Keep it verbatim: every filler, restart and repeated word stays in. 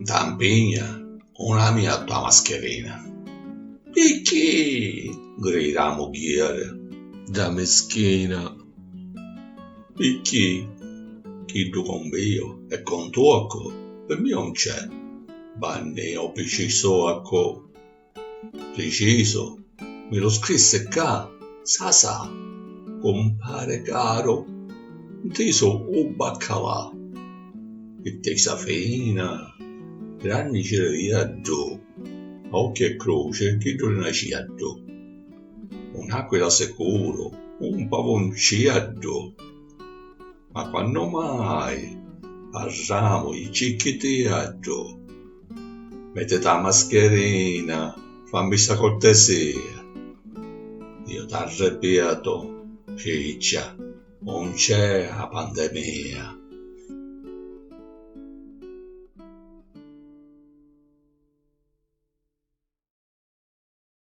Tampigna una mia tua mascherina. Picchì? Grida a mugghieri. Da mischina. Picchì? Chiddu convio e contuoccu pi mia un c'è. Banni o picisuoccu. Pricisu, mi lu scrissi ccà, sasà, cumpari caru, ntisu u baccalà. Ittisa fina, granni ciriviaddu, a occhi e cruci chiddu li naciaddu. Un'aquila sicuru, un pavunciaddu. Ma quannu mai parramu di cicchitiaddu? Mettiti a mascherina, fammi sta cortesia. Io t'arripietu, ciccia, non c'è a pandemia.